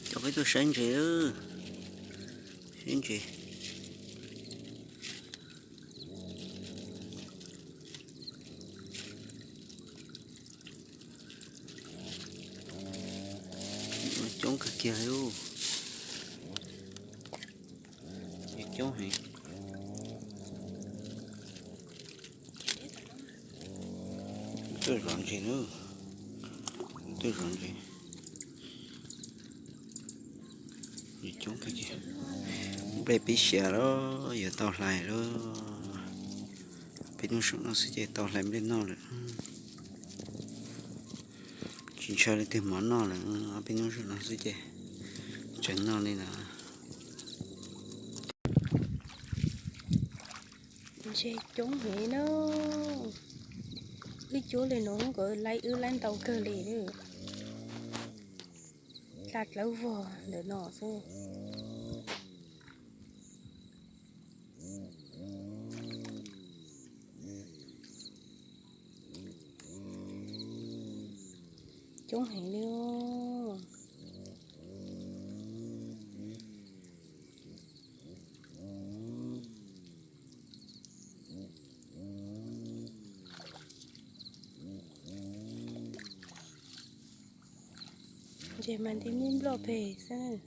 Coj peb tuaj saib ntses, saib ntses. Coob kawg kiag li. Coob heev. Tuaj zov ntses na. Tuaj zov ntses. Coob kawg kiag. Nplej pib siav lawm, yuav tau hlais lawm. Peb hnub saum no xwb ces tau hlais nplej noj lawm. Tsis ntshaw leej twg mov noj lawm, ob peb hnub saum no xwb ces tseem noj li lawm. Ntses coob heev na. Wb cuab li no nkawd laib wb laib ntau kawg li. Hla dlawb vog ntawm no xwb. Coob heev li. Ntses mas nti nij nploj peg xwb.